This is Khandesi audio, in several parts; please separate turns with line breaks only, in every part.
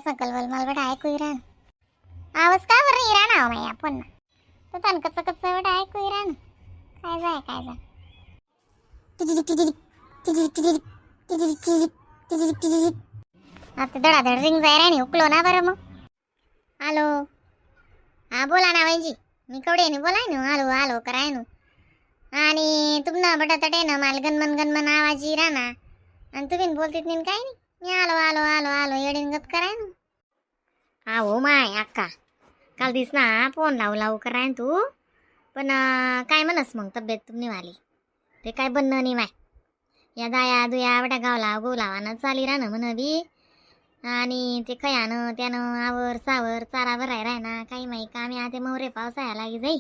त्यासनं कलबल मला बेटा ऐकू रान. आवाज का बरं इरा ना माया फोन ना तर तान कच कच बेटा ऐकू रान. काय जाय काय जाय. आता धडाधड रिंग जाय राणी, उकलो ना बरं मग. हॅलो, हा बोला ना वैजी. मी कवडे ने बोलाय ना. हॅलो हॅलो कराय नु आणि तुमना बटा तटे ना माल गनमन गनमन आवाज येई ना आणि तुम्ही बोलतीत नाही काय नाही. मी आलो आलो आलो आलो येडीन गत कराय ना. हा हो माय अक्का, काल दिस ना फोन लावू लावू कराय तू पण काय म्हणस मग तब्येत तुम्ही वाली ते काय बनणं नाही माय. या दाया दुया बटा गावला गोलावानं चाली राहणं म्हण बी आणि ते खयानं त्यानं आवर सावर चारा भराय राय ना काही माही कामे आता मोरे पावसाळ्या लागी जाई.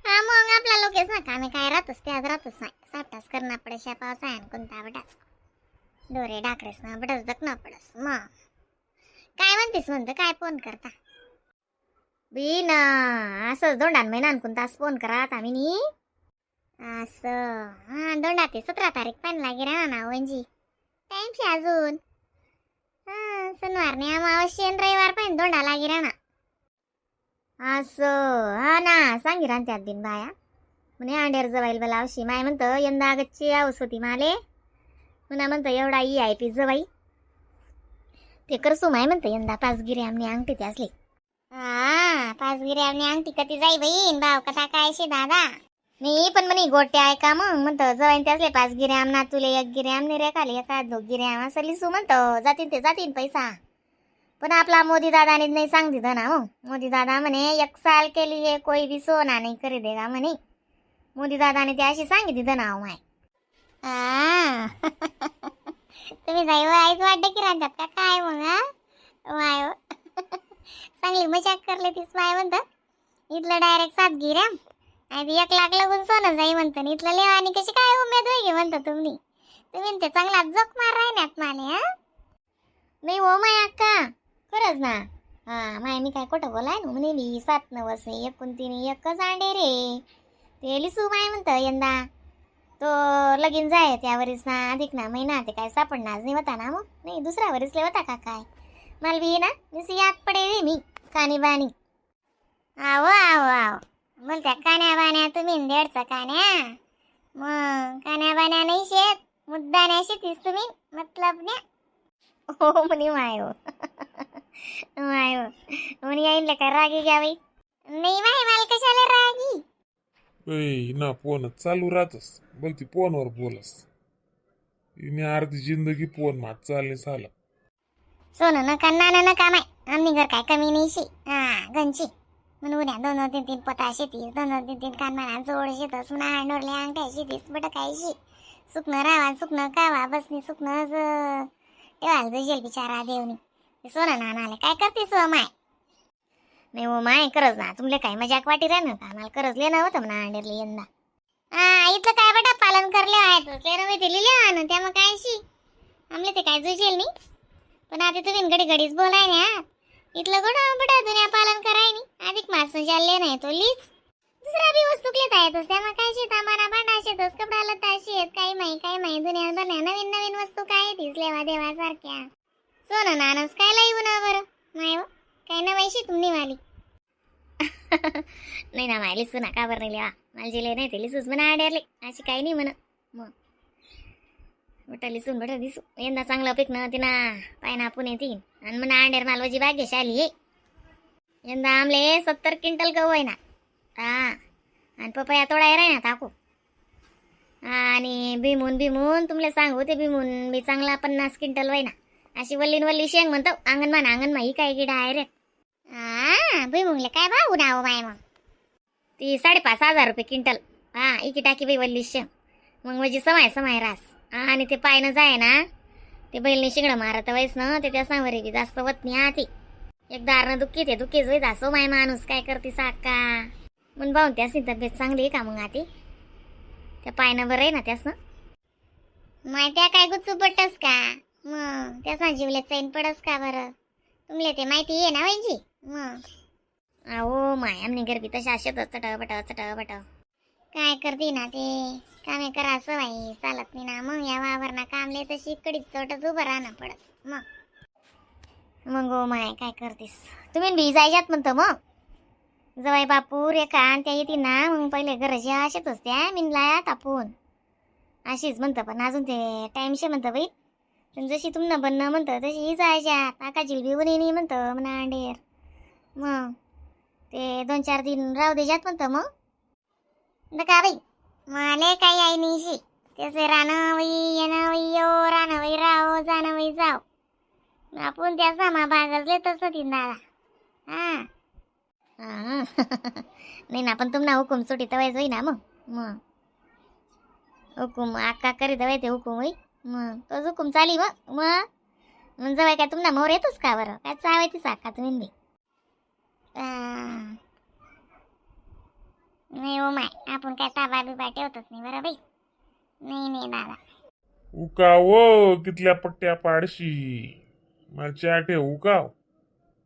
हा मग आपला लोकेच ना कामे काय राहतच त्यात राहतच नाही. सापटास करणं पडशा पावसाळ्यान कोणता बटाच डोरे डाकरेस ना बटस दखना पडस. मग काय म्हणतेस म्हणतं काय फोन करता बी ना असंच दोंडान महिना कोणताच फोन करा आम्ही नी असं. हा दोंडा ते 17 तारीख पण लागे राहणार ना वंजी टाइमशी अजून. हा शनिवार नाही अमावस्या आणि रविवार पण दोंडा लागे राहणार असं. हा ना सांगी रान त्यात दिन बाया म्हणे अंड्यावर जवाईल बला अवशी माय म्हणतं यंदा गच्ची हाऊस होती माले म्हणा म्हणतं एवढा E I P जवाई ते करसू माय म्हणतं यंदा पाच गिरे आमने अंगठी ते असले. हा पाच गिरे आमने अंगठी कधी जाई बहीण भाव कथा काय शे दादा नाही पण म्हणे गोटे आहे का मग म्हणतं जवाईन ते असले पाच गिरे आम ना तुले एक गिरे आमने रे खाली एका दोघ गिरे आम असं लिसू म्हणतं जातीन ते जातीन पैसा. पण आपला मोदी दादाने नाही सांग दिलं ना हो. मोदी दादा म्हणे एक साल के लिए कोई भी सोना नाही खरीदेगा म्हणे. मोदी दादाने ते अशी सांगितली ना हो माय. आ, तुम्ही जाई आईच वाटत की राहतात का काय मग हा? माय हो. चांगली मजाक करले तीच माय म्हणतं इथलं डायरेक्ट 7 गिऱ्याम आणि 1 लाख लागून सोनं जाई म्हणतं आणि इथलं लेवा आणि कशी काय उमेद होई म्हणतं तुम्ही तुम्ही ते चांगला जोक मार राहण्यात माले. हा नाही हो माय अक्का खरंच ना. हा माय मी काय खोटं बोलाय ना म्हणे मी सात नवस एकोणतीन एकच अंडे रे ते लिसू माय म्हणतं यंदा तो लगीन जाय त्यावरीच ना अधिक ना महिना ते काय सापडणार नाही होता ना मग नाही दुसऱ्या वरीसले होता का काय मला बी ना निसी याद पडे रे मी कानी बानी. आहो आहो आहो बोलत्या कान्या बाण्या तुम्ही देडचा कान्या मग कान्या बाण्या नाही शेत मुद्दा शेतीस तुम्ही मतलब न्या. हो म्हणे माय हो माय हो म्हणे येईल का रागी घ्या बाई. नाही माय मला कशाला रागी.
ऐ ना फोन चालू राहतस बोलती फोनवर बोलस हिने अर्धी जिंदगी फोन मात चालणे झालं.
सोनं नका नाणं नका माय आम्ही घर काय कमी नाही शी हा गंची म्हणून उद्या दोन दोन तीन तीन पोता शेतीस दोन दोन तीन तीन कानमाना जोड शेतस म्हणून अंडोरल्या अंगठ्या शेतीस बट काय शी सुकणं राहा सुकणं कावा बसनी सुकणं ठेवायला जुजेल बिचारा देवनी ते सोनं नाणं आलं काय करतेस हो माय. नाही हो माय खरंच ना तुमले काय मजाक वाटी राह ना का मला खरंच लेणं होतं म्हणा अंडेरले यंदा. हा इथलं काय बेटा पालन करले आहे लेणं मी दिलेले आणून त्यामुळे काय शी आमले ते काय जुजेल नाही. पण आता तुम्ही घडी घडीच बोलाय ना इथलं कुठं बेटा दुनिया पालन कराय नी अधिक मास जाल्ले नाही तो लीच दुसरा बी वस्तू लेता येतच त्यामुळे काय शेत आम्हाला भांडा शेतच कपडा लता शेत काही माही काही माही दुनिया भरण्या नवीन नवीन वस्तू काय तीच लेवा देवा सारख्या सोनं नानच काय लाई ना बरं माय हो काय नवायशी तुम्ही वाली. नाही ना माय लिसू ना का बरं नाही लिहा मला जिले नाही ते लिसूच म्हणा आड्यारले अशी काही नाही म्हणा मग बटा लिसून बटा दिसू यंदा चांगलं पीक ना तिना पाय ना पुणे तीन आणि म्हणा अंड्यार मालवाची भाग्यशाली ये यंदा आमले 70 क्विंटल गहू आहे ना. हा आणि पपया तोडाय राही ना टाकू आणि भीमून भीमून तुमले सांगू ते भीमून बी चांगला 50 क्विंटल वय ना अशी वल्लीन वल्ली शेंग म्हणतो अंगणमा ना अंगणमा ही काय गिडा आहे रे. हा भुईमुंगले काय भाऊ ना हो माय मग ती 5,500 रुपये क्विंटल. हा इकी टाकी बाई वल्ली शेंग मग म्हणजे समाय समाय रास आणि ते पायनं जाय ना ते बैलने शिंगडं मारत वयस ना ते त्या सांवरे बी जास्त होत नाही. हा ती एक दारणं दुखी ते दुखीच होईत असो माय माणूस काय करते साका म्हणून भाऊन त्यासनी तब्येत चांगली आहे का मग आती त्या पायनं बरं आहे ना त्यासनं माय त्या काय गुच्चू पटस का मग त्यासना जीवले चैन पडस का बरं तुमले ते माहिती आहे ना वैजी मग. अहो माय आमनी गरबी तशा शेतात चटपट चटपट काय करते ना ते कामे करा असं बाई चालत नाही ना मग या वावरणा कामले तशी कडीत चोटच उभं राहणं पडस मग. मग ओ my काय करतेस तुम्ही बी जायच्यात म्हणतं मग जवाई बापू रेखा आणि त्या येते ना मग पहिले गरज अशातच त्या मिनला तापून अशीच म्हणतं पण अजून ते टाईमशे म्हणतं बाई. पण जशी तुमनं बनणं म्हणतं तशी जायच्यात आका जिलबी नाही म्हणतं म्हणा अंडेर मग ते 2-4 दिन राहू देजात म्हणतं मग. नका बाई माले काही आई नाही त्याचे रानं वई येणं वई यो रानं वई राहो जाणं वई जाओ आपण त्या सामा बागजले तसं तीन दादा. हां हां नाही ना पण तुम्हाला हुकूम सुटी तवायच होई ना मग मग हुकूम आक्का करी दवाय ते हुकूम होई मग तोच हुकूम चाली मग मग मग जवळ काय तुम्हाला मोर येतोच का बरं काय चावाय तीच आक्का तुम्ही बी. नाही हो माय आपण काय ताबा बिबा ठेवतच नाही बरं बाई. नाही नाही दादा.
उकाव हो, कितल्या पट्ट्या पाडशी मला चहा ठेव उकाव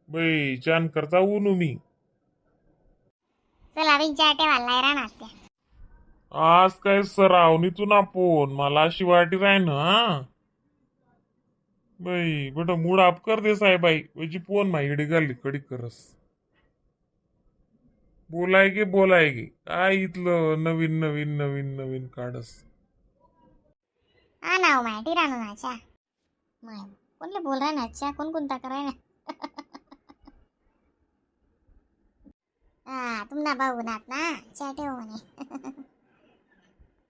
बाई चान करता ऊन मी.
चला बाई चहा ठेवायला राहणार त्या.
आज काय सरावणी तू ना फोन मला अशी वाटी राय ना बाई बेटा मूड आप कर दे साहेबाई वजी फोन मा इडी घाली कडी करस बोलाय गे बोलाय गे काय इथलं नवीन नवीन नवीन नवीन काढस.
हा ना हो माय टिराणू ना चहा माय कोणले बोल राय ना चहा कोण कोणता कराय ना. हा तुमना भाऊ नात ना चहा ठेव म्हणे.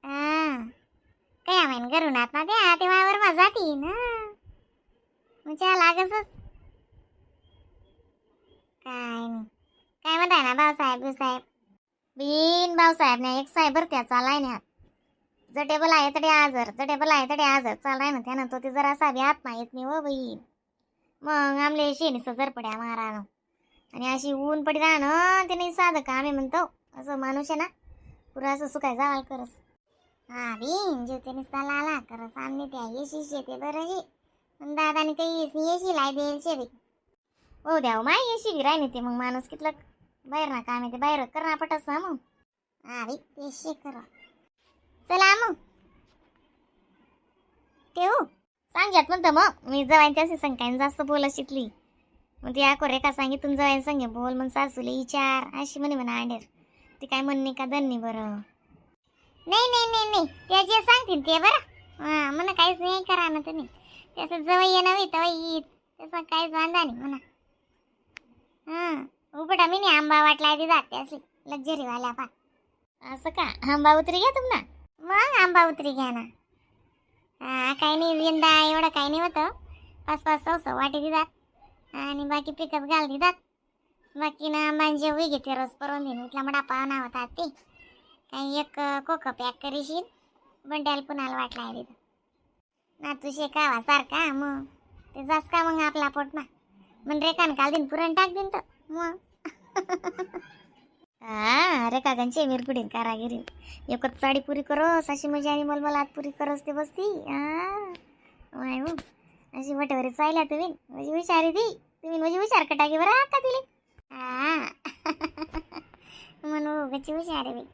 हा काय म्हण करू नात ना त्या ते वावर मा जाती ना मग चहा लागसच काय नाही. काय म्हणताय ना भाऊसाहेब बिवसाहेब बिन भाऊसाहेब नाही एक साहेब त्या चालाय ना जटेबल आहे तडे आजर जटेबल आहे तडे आजर चालाय ना त्यानं तो ते जरा असा बी आत्मा येत नाही हो बहीण. मग आमले शेणी सजर पड्या मारानं आणि अशी ऊन पडी राहणं ते नाही साधं का आम्ही म्हणतो असं माणूस आहे ना पुरा असं सुकाय जावाल करस. हा बीन जीव ते नुसता लाला करस आमने त्या येशी शेते बरं शे पण दादाने काही येशी लाय देईल शे बाई. हो द्या माय येशी बी राही ते मग माणूस कितलं बाहेर ना काम आहे ते बाहेर कर ना पटस ना मग. हा बाई ते शे करा चला मग ठेवू सांग्यात म्हणतं मग मी जवाईन त्याशी संग काय जास्त बोलत शिकली मग ती आको रेखा सांगी तुम जवाईन संगे बोल मग सासूले विचार अशी म्हणे म्हणा अंडेर ती काय म्हणणे का दन्नी बरं. नाही नाही नाही नाही त्या जे सांगतील ते बरं हां म्हणा काहीच नाही करा ना तुम्ही त्याचं जवळ येणं होई तवई येत तसं काहीच वांदा नाही म्हणा. हां उपटा मी नाही आंबा वाटला आधी जाते असली लक्झरीवाल्या पा असं का आंबा उतरी घ्या तुम्हाला मग आंबा उतरी घ्या ना. हा काही नाही यंदा एवढं काही नाही होतं 5-5 100 वाटे देतात आणि बाकी पिकत घाल देतात बाकी ना मांजे उई घेते रोज परवून देईन इथला मडा पाहुणा होता ते काही एक कोक पॅक करीशील बंड्याला पुन्हाला वाटला आहे तिथं ना तुझे कावा सारखा मग ते जास का मग आपला पोटमा मग रेखान काल दिन पुरण टाक दिन तर मग. हा अरे काकांची मिरपुडीन कारागिरी एकच साडी पुरी करस अशी मजा आणि मला मला पुरी करस ते बसती. माय हो अशी वटवरी चालल्या तुम्ही म्हणजे हुशारी ती तुम्ही म्हणजे हुशार कटाकी बरं का दिली. हा म्हणून उगाची हुशार आहे बाई.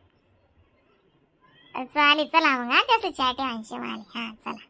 चालेल चला मग हा त्याचं चहा ठेवायचे माले. हा चला.